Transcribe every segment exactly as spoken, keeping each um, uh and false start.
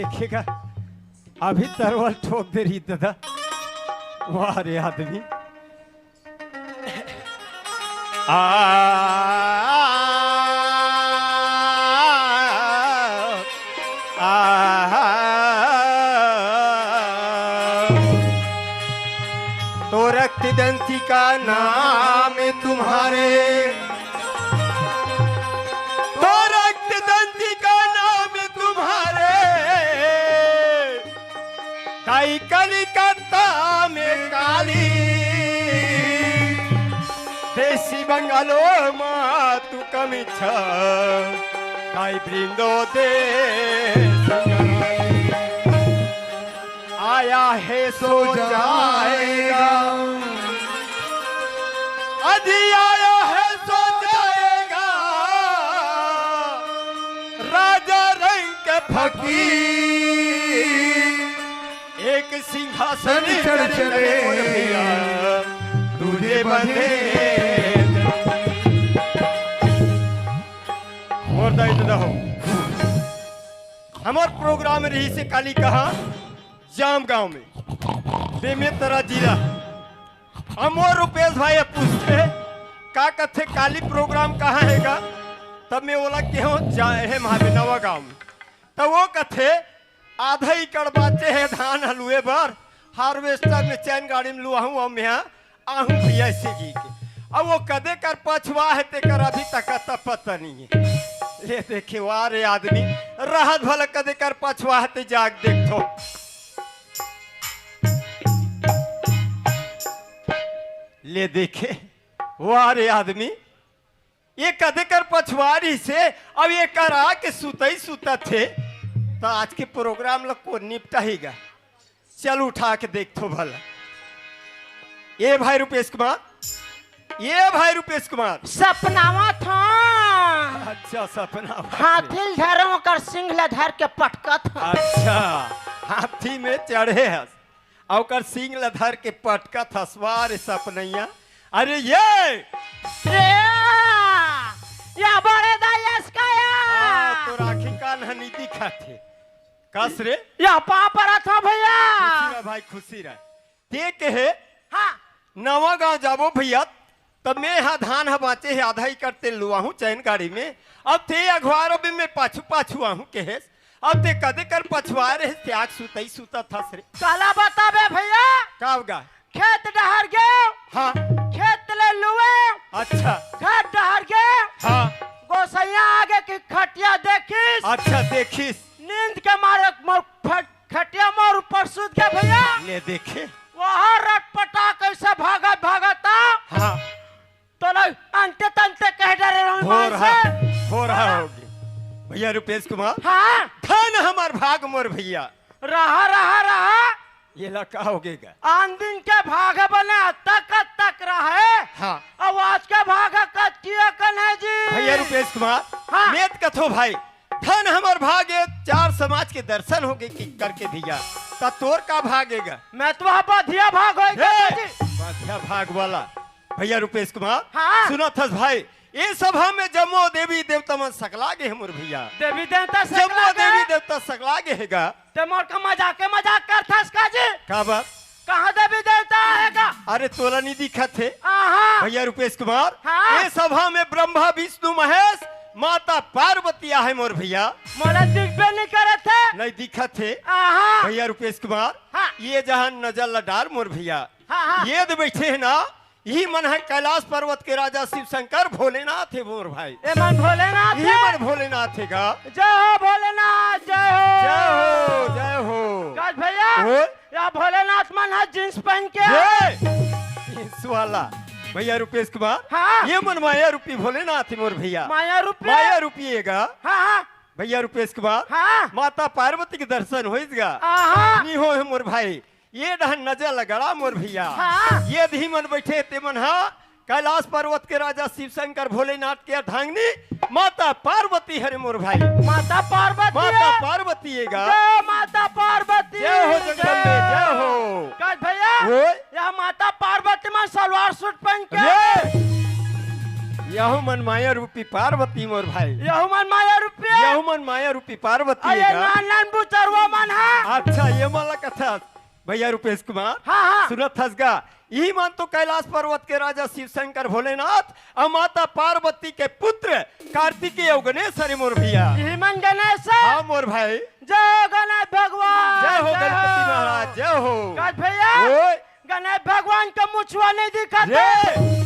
ठीक है, अभी तरवल ठोक दे रही दादा। वाह रे आदमी। आ, आ, आ, तो रक्त दंती का नाम तुम्हारे, तो रक्त दंती का नाम तुम्हारे, ताई कलिकत्ता में काली, देसी बंगालो माँ तू कमिच्छा, ताई बृंदो देश आया है सो जाएगा, अजी आया है सो जाएगा, राजा रंग के फकीर, एक सिंहासन चढ़ चले, तुझे बंधे। मोर दाई ददा हो, हमर प्रोग्राम रहिसे काली कहाँ, जाम गांव में, बेमेतरा जिला। अब मोर रुपेश भाई अब पूछथे, का कथे काली प्रोग्राम कहाँ हे गा? तब मैं ओला केहों, जा हे महाबे नवा गांव में। तब वो कथे, आधा एकड़ बाचे हे धान ह लुए बर, हार्वेस्टर में चैन गाड़ी में लुआहूं, अउ मैं आहूं भैया, अइसे कहिके। अब वो कदे कर पछवा हे, तेकर अभी तक त पता नहीं हे। ले देखे, वाह रे आदमी, रहत भला कदे कर पछवा हे, ते जाग देखथो। ले देखे, वाह रे आदमी, ये कदे कर पछवा रहिसे, अब ये करा के सुतई सुतत हे, त आज के प्रोग्राम ल कोन निपटाही गा? चल उठा के देखथो भला। ए भाई रुपेश कुमार, ए भाई रुपेश कुमार। सपनावत हंव। अच्छा, सपनावत हे। हाथी ल धरंव, ओकर सींग ल धर के पटकत हंव। अच्छा, हाथी में चढ़े हस, अउ ओकर सींग ल धर के पटकत हस, वाह रे सपनैया। अरे ये! रे! या बड़े दाई अस का या? हाँ, तोर आँखी कान ह नइ दिखत हे। कस रे? या पाँव परत हंव भैया। खुशी रह भाई, खुशी रह। ते कहे, हाँ। नवा गांव जाबो भैया, त में हा धान ह बांचे हे, आधा एकड़ तेन लुआहूं चैन गाड़ी में, अब ते अघवार अबे में पाछू पाछू आहूं कहेस, अब ते कदे कर पछवा रहे, त्याग सुतई सुतत हस रे। काला बताबे भैया? का होगा? खेत डहर गेंव। हाँ। खेत ले लुएंव। अच्छा। घर डहर गेंव। हाँ। गोसैया आगे के खटिया देखिस। अच्छा, देखिस। नींद के मारे मोर फट-, खटिया मोर ऊपर सूत गे भैया। ले देखे। वहाँ रटपटा कैसे भागत भागत आ। हाँ। तोला अंते तंते कह डरे रहूं हो ईमान रहा, से। हो रहा होगे। भैया रुपेश कुमार। हाँ। धन हमर भाग मोर भैया। रहा, रहा, रहा। ये ला का होगे गा? आन दिन के भाग बने तक तक रहे। हाँ। अब आज के भाग कतिया कन हे जी। भैया रुपेश कुमार, हाँ। में त कथों भाई, धन हमर भाग, ये चार समाज के दर्शन होगे कि करके भैया, त तोर का भाग हे गा? में तो वहाँ बधिया भाग होय हे, गा जी। बधिया भाग वाला। भैया रुपेश कुमार, हाँ। सुनत हस भाई, ए सभा में जम्मो देवी देवता मन सकला गे हे मोर भैया। देवी देवता जम्मो सकला गे? देवी देवता सकला गे हे गा। ते मोर का मजाक के मजाक करथस का जी? का बात? कहाँ देवी देवता हे गा? अरे तोला नइ दिखत हे? आहा। भैया रुपेश कुमार, हाँ। ए सभा में ब्रह्मा विष्णु महेश माता पार्वती आहे मोर भैया। मोला दिखबे नइ करत हे। नइ दिखत हे। आहा। भैया रुपेश कुमार, हाँ। ये जहाँ नजर ल डार मोर भैया। हाँ, हाँ। ये दे बैठे हे ना, इही मन ह कैलाश पर्वत के राजा शिव शंकर भोलेनाथ हे मोर भाई। ए मन भोलेनाथ इही हे? मन भोलेनाथ हे गा। जय हो भोलेनाथ, जय हो। जय हो, जय हो। का भैया, ओए? या भोलेनाथ मन ह जींस पहन के ये जींस वाला। भैया रुपेश कुमार, हाँ। ये मन माया रूपी भोलेनाथ हे मोर भैया। माया रूपी? माया रूपी हे गा। हाँ, हाँ। भैया रुपेश कुमार, हाँ। माता पार्वती के दर्शन होइस गा। आहा। नइ होय हे मोर भाई। ये डहन नजर ल गड़ा मोर भैया। हाँ। ये दे इही मन बैठे हे ते मन हा कैलाश पर्वत के राजा शिव शंकर भोलेनाथ के अर्धांगिनी माता पार्वती हरे मोर भाई। माता पार्वती माता हे? पार्वती हे गा। जय माता पार्वती। जय हो जगदम्बे, जय हो। का भैया? ओए? या माता पार्वती मन सलवार सूट पहन के ये यहू मन माया रूपी पार्वती मोर भाई। यहू मन माया रूपी। यहू मन माया रूपी पार्वती अरे हे गा। नान नान बुचरुआ मन हा। अच्छा, ये मन ला कथा भैया रूपेश कुमार। हाँ, हाँ। सुनत हस गा, इही मन तो कैलाश पर्वत के राजा शिव शंकर भोलेनाथ अउ माता पार्वती के पुत्र कार्तिकेय अउ गणेश हरे मोर भैया। इही मन गणेश हे। हाँ मोर भाई। जय हो गणेश भगवान, जय हो जय गणपति हो। महाराज, जय हो। कस भैया, ओए। गणेश भगवान के मुछवा नहीं दिखत रे। हे।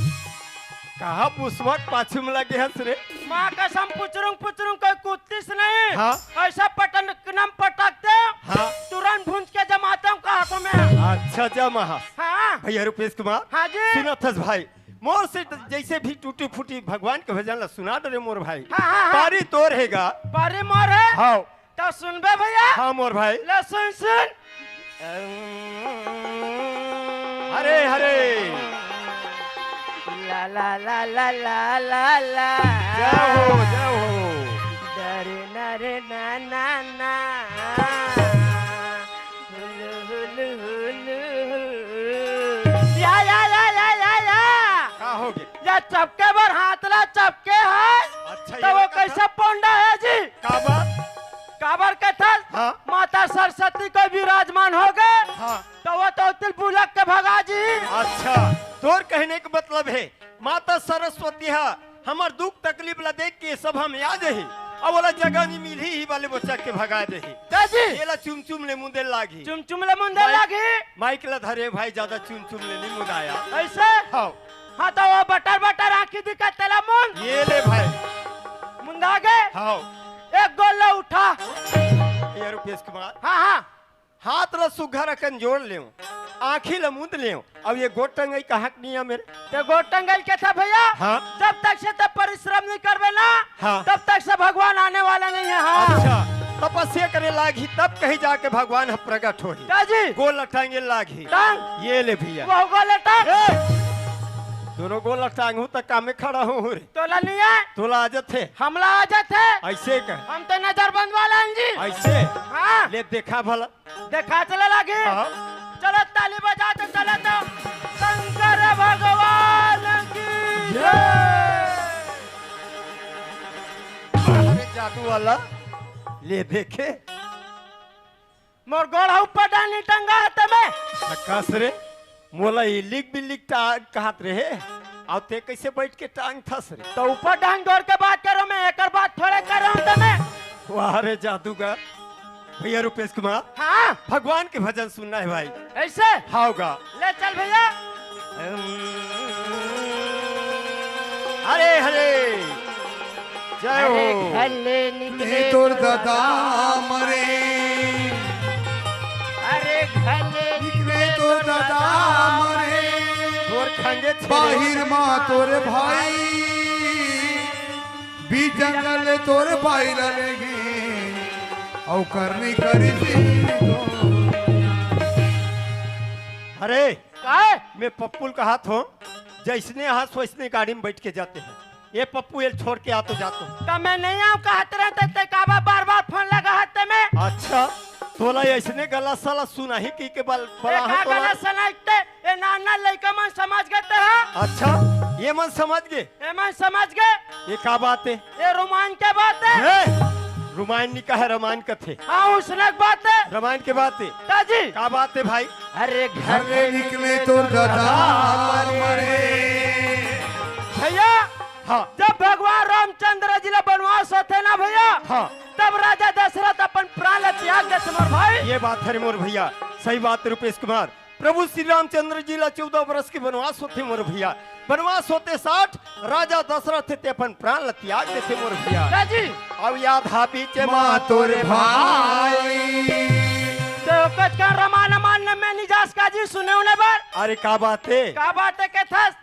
कहा पुछवा के पाछू में लगे हस रे? माँ कसम, पुचरुंग पुचरुंग कोई कुत्तीस नहीं। हाँ। ऐसा पटकनम पटकते, हाँ। तुरंत भूंज के जमाते हूँ कहा को मैं। अच्छा, जय महा। हाँ। भैया रूपेश कुमार। हाँ जी। सुनत हस भाई, मोर से जैसे भी टूटी फूटी भगवान के भजन ला सुना डरे मोर भाई। हाँ, हाँ, हाँ। पारी तोर हे गा। पारी मोर हे। हाँ। तो सुनबे भैया। हाँ मोर भाई। ले सुन सुन। हरे हरे। ला ला ला ला ला ला ला। जय हो, जय हो। डरे ना रे ना ना ना। हुलु हुलु हुलु। या या या या या या। का हो गे? या चपके बर हाथ ला चपके हे। अच्छा, तो ये वो बता। कैसे पोंडा हे जी? काबर? काबर कथस? हाँ। माता सरस्वती को विराजमान हो गे। हाँ। तो वो तो तिल बुलक के भगा जी। अच्छा, तोर कहने के मतलब हे माता सरस्वती हा हमर दुख तकलीफ ला देख के सब हम आ जही, अब ओला जगह नहीं मिलही, ही वाले बच्चा के भगा देही। दादी। एला चुम चुम ले मुंदे लागही। चुम चुम ले मुंदे माइक, लागही। माइक ला धरे भाई, ज्यादा चुम चुम ले नहीं मुंदाया। ऐसे? हाँ। हाँ, तो वो बटर बटर आँखी दिखा तेला मुंद। ये ले भाई। मुंदा गे? हाँ। एक गोल ला उठा। ये रूपेश कुमार। हाँ, हाँ। हाथ ला सुघर अकन जोड़ लेव, आँखी ला मुंद लेव, अब ये गोट टंगई कहाँ के नियम हे रे? ते गोट टंगई के था भैया? हाँ। जब तक से ते परिश्रम नहीं करबे ना, हाँ। तब तक से भगवान आने वाला नहीं है। हाँ। अच्छा, तपस्या करे लागही तब कहीं जाके भगवान ह प्रगट होही। का जी? गोल ला टांगे लागही। टांग। ये ले भैया। वो गोल ला टांग। ए! दोनों गोल ला टांगहूँ त कामे खड़ा होहूँ रे। तोला नहीं है? तोला आ जाथे। हमला आ जाथे। ऐसे कह। हम तो नजरबंद वाला हन जी। ऐसे? हाँ। ले देखा भला। देखा चले लागे। हाँ। चलो ताली बजा तो चले तो शंकर भगवान की जय। अरे जादू वाला, ले देखे। मोर गोड़ ऊपर डानी टंगा हाथ में। झकास रे, मोला इलिक बिलिक टांग कहत रहे, अउ ते कैसे बैठ के टांग थस रे? तो ऊपर डांग जोड़ के बात करो, मैं एकर बात थोड़े कर रहा हूँ तमे। वाह रे जादूगर, भैया रूपेश कुमार, हाँ। भगवान के भजन सुनना है भाई। ऐसे? हाव गा। ले चल भैया। हरे हरे। जय हो। अरे घले निकले निकले तोर तोर दादा दादा मरे। अरे घले निकले तोर दादा मरे। तोर खंगे छेड़े। बाहिर मा तोर भाई, बीच जंगल तोर भाई ला लेगे, अउ करनी करी सी तो। अरे, काय? मैं पप्पुल कहात हों, जैसने हस वैसने गाड़ी में बैठ के जाते हैं। ये पप्पू, ये छोड़ के आ तो जा तो। त मैं नहीं आऊं कहत रहे, ते, ते काबर बार-बार फोन लगा हते में? अच्छा, तोला ऐसने गला साला सुनाही की के बल-, ए, बला का है तोला? गला सुनाही ते? ए, नान नान लइका मन समझ गे ते हा? अच्छा, ये मन समझ गे? ए मन समझ गे? ये का बात है? ये रोमान के बात है? ए, रोमान नहीं कहे, रमान कथे। हाँ, उसने के बात है। रमान के बात है। ताजी। का बात है भाई? अरे घर घर ले निकले तो दादा मरे। भैया, हाँ। जब भगवान रामचंद्र जी ला बनवास होथे ना भैया, हाँ। तब राजा दशरथ अपन प्राण ला त्याग देथे मोर भाई। ये बात हरे मोर भैया, सही बात रूपेश कुमार। प्रभु श्री रामचंद्र जी ला चौदह वर्ष के बनवास होथे मोर भैया। बनवास होते साठ राजा दशरथ ते अपन प्राण ला त्याग देथे मोर भैया। राजी। अब याद हा बीच मा तोर भाई। तो कच का रमान अमान में नहीं जास का जी सुने उने बर। अरे का बात है? का बात है के थस?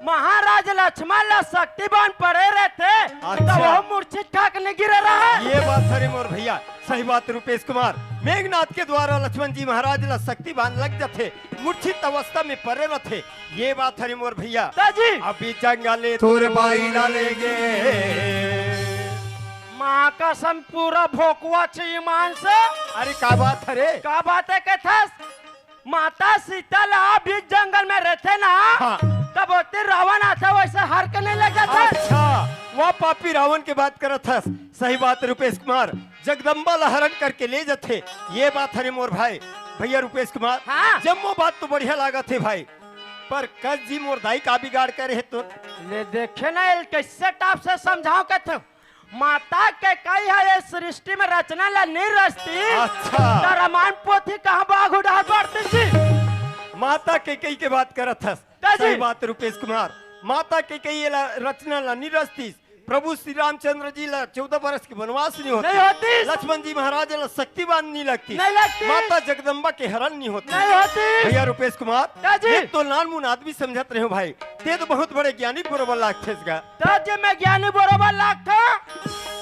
महाराज लक्ष्मण ला शक्ति बाण पड़े रहते, अच्छा। तो वो मूर्छित खाक नहीं गिरे रहा। ये बात हरे मोर भैया, सही बात रूपेश कुमार। मेघनाथ के द्वारा लक्ष्मण जी महाराज ला शक्ति बाण लग जाथे, मूर्छित अवस्था में पड़े रहथे। ये बात हरे मोर भैया। ताजी। अभी जंगल तोर बाई ला लेगे। माँ कसम पूरा भोकवा छे ईमान से। अरे का बात हरे? का बात है के थस? माता सीता ला बीच जंगल में रहथे ना, हाँ। तब ओती रावण आथे, वैसे हर के नहीं लग जाथे। अच्छा। वाह, पापी रावण के बात करत हस। सही बात, रुपेश कुमार, जगदम्बा ला हरण करके ले जथे। ये बात हरे मोर भाई। भैया रुपेश कुमार, हाँ। जम्मो बात तो बढ़िया लागत हे भाई, पर कस जी मोर दाई का बिगाड़ करे हे तो? ले देखे ना, एल कैसे टाप से समझाओ कथे। माता कैकई ह ये सृष्टि में रचना ला नी रचती। अच्छा। त रामायण पोथी कहाँ बाघ उड़ार बढ़ती जी? माता कैकई के बात करत हस। का जी? सही बात रुपेश कुमार, माता कैकई ये ला रचना ला नी रचतीस। प्रभु श्री रामचंद्र जी ला चौदह बरस के वनवास नी होती। नहीं होती। लक्ष्मण जी महाराज ला शक्ति बाण नी लगती। नहीं लगती। माता जगदम्बा के हरण नी होती। नहीं होती। भैया रुपेश कुमार, का जी? ये तो नानमुन आदमी समझत रहे हो भाई, ते तो बहुत बड़े ज्ञानी बरोबर लागथेस गा। त जे मैं ज्ञानी बरोबर लागथों।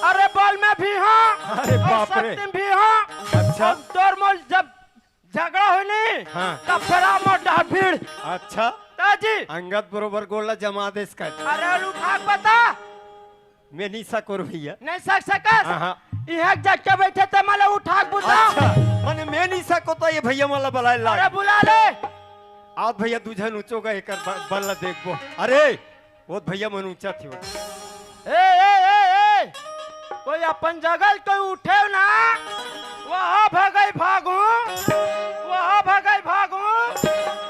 अरे बल में भी हूँ, अरे और बाप रे। शक्ति में भी हूँ। अच्छा। अब तोर मोर जब झगड़ा होई नी, हाँ। तब फेर आ मोर डहर भीड़। अच्छा। त जी। अंगद बरोबर गोड़ ला जमा देस का। अरे उठा के बता। मैं नहीं सकों भैया। नहीं सक सकस? हाँ, हाँ। इहाँ जग के बैठे ते मला उठा के बुला। अच्छा, माने मैं नहीं सकों त ये भैया मला बुलाए ला। अरे बुला ले। आप भैया दू झन ऊँचो गा एकर ब-, बल ला देखबो। अरे, वो भैया मन ऊँचा थी वो। ए, ए, ए, ए, कोई अपन जगह ले कोई उठे ना, वहाँ भगई भागू, वहाँ भगई भागू,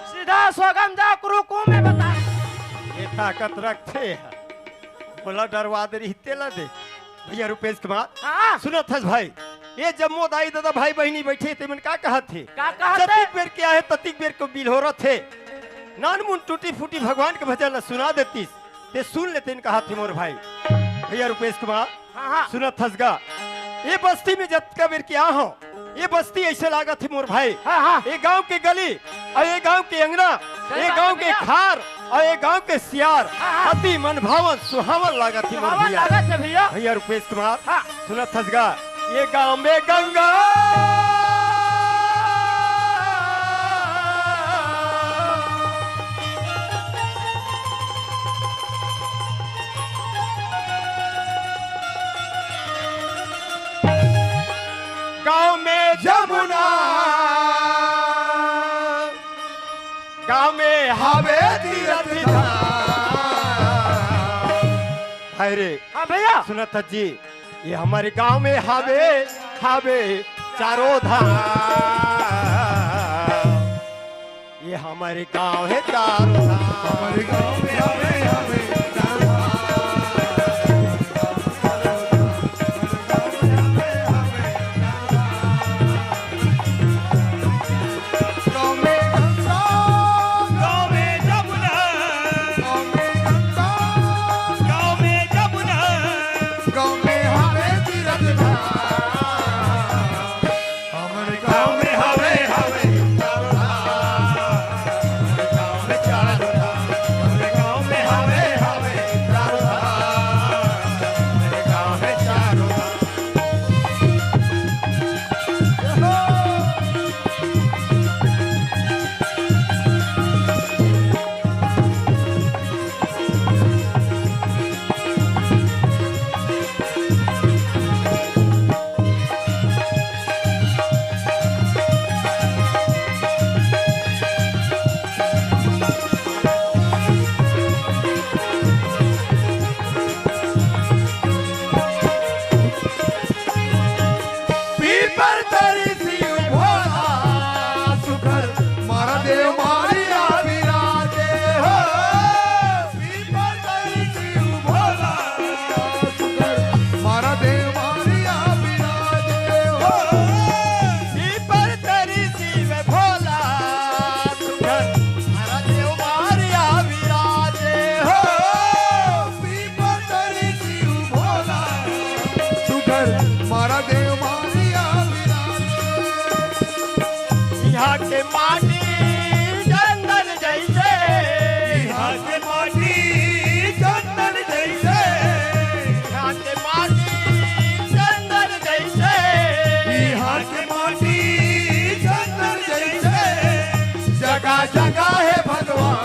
सीधा सोगम जा रुकू मैं बता। ये ताकत रखथे, बोला डरवा दे रही तेला दे। भैया रुपेश कुमार, हाँ। सुनत हस भाई, ये जम्मो दाई ददा भाई बहिनी बैठे ते मन का कहत हे? का कहत हे? जतिक बेर के आहे ततिक बेर के बिल्होरत हे। नानमुन टूटी फूटी भगवान के भजन ला सुना देतीस, ते सुन लेतेन कहत हे मोर भाई। भैया रुपेश कुमार, हाँ, हाँ। सुनत हस गा, ये बस्ती में जतका बेर के आ हो, ये बस्ती ऐसे लागत हे मोर भाई। हाँ, हाँ। ये गांव के गली और ये गांव के अंगना, सही ये बात गांव है के भैया। खार और ये गांव के सियार, हाँ, हाँ। अति मन भावन सुहावन लागत हे मोर सुहावन भैया। लागत हे भैया। भैया रुपेश कुमार, हाँ। सुनत हस गा, ये गांव में गंगा, गांव में जमुना, गांव में हावे तीरथ धाम। हाय रे। हाँ भैया। सुनत जी, ये हमर गांव में हावे, हावे चारों धाम। ये हमर गांव हे चारों धाम। हमर गांव में हावे, हावे चारों धाम। गाँव में गंगा, गाँव में जमुना, गाँव में गंगा, गाँव में जमुना, गाँव में हवे तीरथ धाम। हमर गाँव में हवे, हवे चारों धाम। हमर गाँव में चारों धाम। हमर गाँव में हवे, हवे चारों धाम। हमर गाँव में चारों धाम। पीपर तरी शिव भोला सुघर, मारा देव मारिया विराजे हो। पीपर तरी शिव भोला सुघर, मारा देव मारिया विराजे हो। पीपर तरी शिव भोला सुघर, मारा देव मारिया विराजे हो। पीपर तरी शिव भोला सुघर, मारा देव मारिया विराजे। इहाँ के माटी चंदन जैसे। इहाँ के माटी चंदन जैसे। इहाँ के माटी चंदन जैसे। इहाँ के माटी चंदन जैसे। जगह जगह हे भगवान।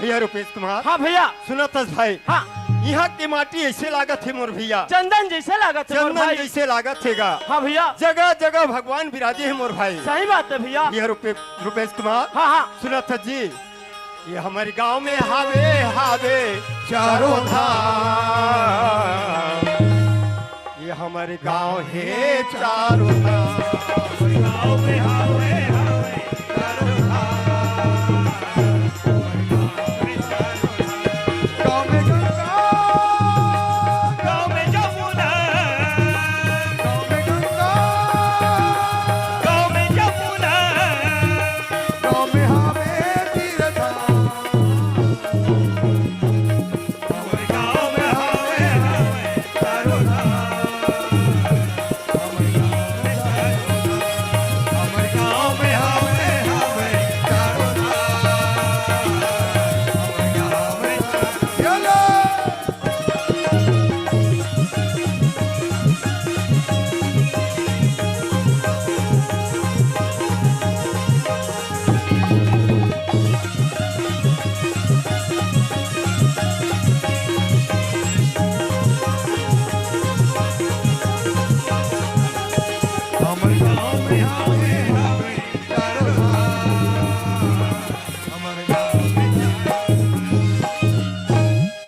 भैया रुपेश कुमार। हाँ भैया। सुनत हस भाई। हाँ। इहाँ के माटी ऐसे लागत हे मोर भैया। चंदन जैसे लागत हे मोर चंदन भाई। जैसे लागत हे गा। हाँ भैया। जगह जगह भगवान विराजे हे मोर भाई। सही बात हे भैया। भैया रुपे-, रुपेश कुमार। हाँ, हाँ। सुनत हस जी। ये हमर गांव में हावे, हावे चारों धाम। ये हमर गांव हे चारों धाम। गांव में हावे, हावे चारों धाम।